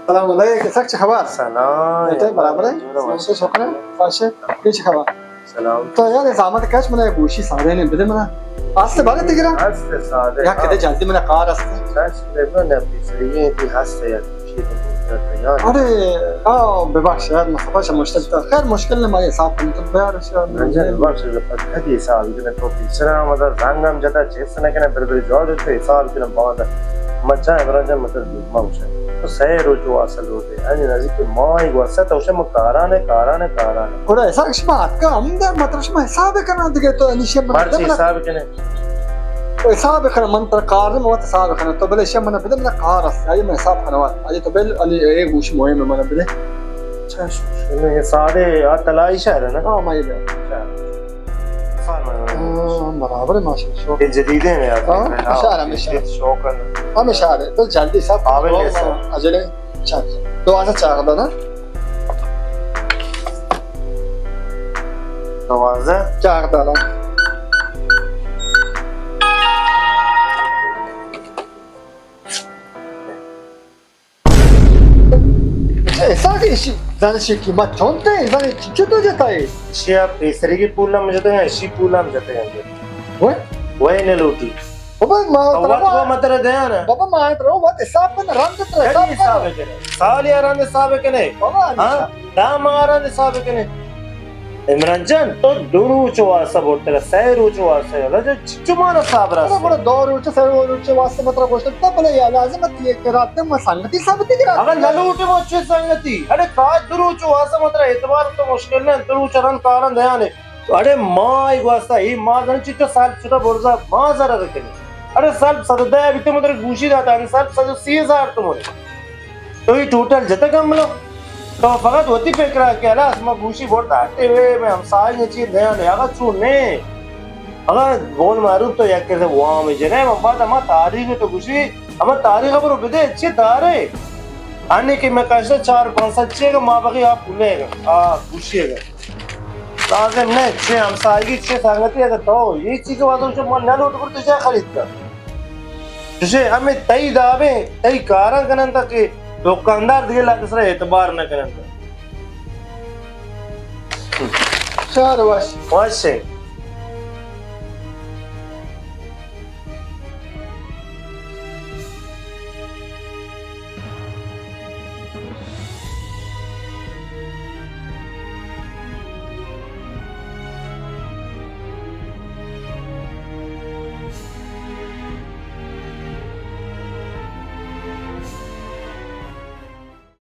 سلام علیک، اسحاق، چه خبر؟ سلام. تو برابر ئے؟ جوڑ ئے؟ سلام، شکر ئے. باش ئے؟ چه خبر؟ سلام. تو یار، اے زحمت کش، منا گوشی سادہ نے بدے منا. آستے بارے تگرا؟ آستے سادہ. یا کدے جلدی منا کار آستے. کش بے من پیسری تی ہستے یار. ارے، آ، ببخش یار، مصطفی شا مشکل تا. خیر، مشکل نہ، ما حساب کنیں تو بیار شا. رنجن، ببخش، پس کدی حساب کنیں تو پیسرا، مطلب، زنگم جتا، چیز نہ کنیں، بر بر جوڑ تو حساب کنیں، باندا. مچا عمران جان، مطلب، ما گوشاں. تو سہ روچ واسطہ لوٹے. یعنی نزدیک ماہ گوسا تو شما کارانے، کارانے، کارانے. گڑا ایسا کہ شما اتکا ہم در، مطلب، شما حساب کناں دگہ تو انیشے من مرچی حساب کنے. حساب کناں من ترا کار دے، وت حساب کناں. تو بلے شما من بدے، من کار است. آئی من حساب کناں وت. آئی تو بل، علی، اے گوش مہم من بدے. اچھا، شما سادے آ تلائی شہر ہے نا؟ ہاں، ما یہ دے. اچھا. ہاں، برابر ہے، ماشاءاللہ، شوق. یہ جدید ہے نا یار؟ ہاں، ہاں، اشارہ، ہمیشہ. جدید شوق ہے. ہمیشہ ہے. تو جلدی سب قابل ہے سر. اجلے. چل. دوازدہ چار دانا. دوازدہ؟ چار دانا. ایسا کہ اشی، زن اشی قیمت چونتے، زن اشی چطور جتا ہے؟ اشی آپ پیسری کی پول ہم جتے ہیں، اشی پول ہم جتے ہیں. وہ؟ وہ نے لوٹی. بابا، ما تو ترا وقت کو متر دیا نا. بابا، ما ترا وقت حساب کن، رند ترا کدی حساب حساب کن. کنے؟ سال یا رند حساب کنے؟ بابا، ہاں؟ ہمیشہ. دام آران حساب کنے. عمران جان، تو دو روچ واسطہ بولتے رہا، سہ روچ واسطہ. چچو مانا صاحب راست. بڑا دو روچ، سہ روچ واسطہ مطلب گوشت تا، بلے یا لازم ہے یہ کرا تے، ما سنگتی ثابت کرا. اگر نہ لوٹے، ما چه سنگتی؟ ارے، کاج دو روچ واسطہ مطلب اعتبار تو مشکل نہ، دو روچ رند کارن دیانے. ارے، ما ای واسطہ، ای ما زن چچو سال چھٹا برزا، ما ضرر کنے. ارے، سال صد دہ بیتے مطلب گوشی داتا، ارے، سال صد سی ہزار تو مولے. تو یہ ٹوٹل جتگ ہم لو. تو فقط وتی فکر کہ خلاص ما گوشی برد آتے ہوئے، میں ہمسائے نے چیز نیا نیا، اگر چون نے. اگر بول معروف تو یک کرتے وام جنے، ہم بعد ہما تاریخ تو گوشی، ہما تاریخ برو بدے، چی دارے؟ آنے کہ میں کاشتا چار پانچ سال چیگا ما بقی آپ کلے گا، آ، گوشی گا. لازم نہ، چے ہمسائیگی، چے سنگتی، اگر تو یہ چیز کے بعد من نہ لوٹ پر تو جا خرید کر. چوشے ہمیں تئی دابیں، تئی کاراں کنن تا کہ دکاندار دیگہ لا کسرا اعتبار نہ کنن تا. شہر وش. وش ہے.